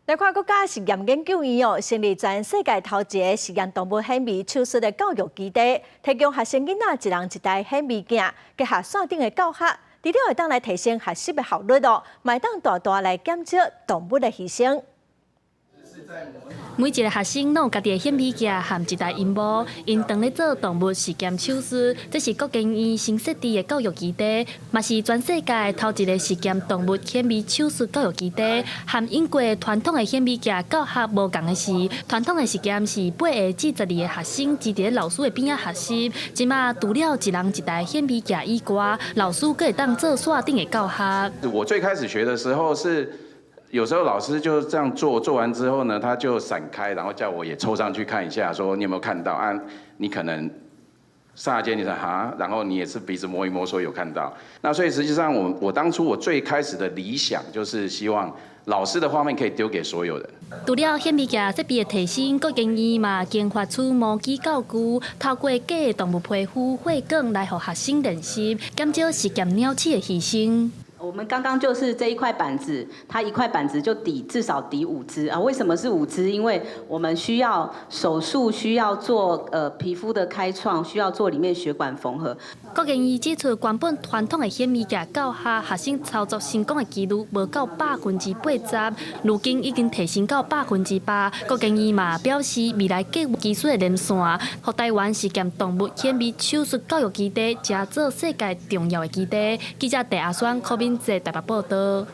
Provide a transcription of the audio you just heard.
來看國家實驗研究院哦，成立全世界頭一个實驗動物顯微手術的教育基地，提供學生囡仔一人一台顯微鏡，結合線頂的教學，除了會當來提升學習的效率哦，嘛會當大大來減少動物的犧牲。每一个學生攏有家己的顯微鏡和一台螢幕，𪜶當咧做動物實驗手術。這是國研院新設置的教育基地，嘛是全世界頭一个實驗動物顯微手術教育基地。和英國傳統的顯微鏡教學無仝的是，傳統的實驗是8個至12個學生擠佇老師的邊仔學習。這馬除了一人一台顯微鏡以外，老師閣會當做線頂的教學。我最開始學的時候是，有時候老師就這樣做，做完之後呢，他就閃開，然後叫我也湊上去看一下，說你有沒有看到啊？你可能剎那間你說哈，然後你也是鼻子摸一摸，說有看到。那所以實際上我當初我最開始的理想就是希望老師的畫面可以丟給所有人。除了顯微鏡設備的提升，國研院嘛研發出模擬教具，透過假的動物皮膚、血管來予學生練習，減少實驗鳥鼠的犧牲。我們剛剛就是這一塊板子，它一塊板子就抵至少抵五隻啊。為什麼是五隻？因為我們需要手術，需要做皮膚的開創，需要做裡面血管縫合。國研院指出，原本傳統的顯微鏡教學，學生操作成功的幾率無到80%，如今已經提升到100%。國研院嘛表示，未來計技術的連線，予台灣實驗動物顯微手術教育基地，成做世界重要的基地。記者鄭阿雙、柯敏哲台北報道。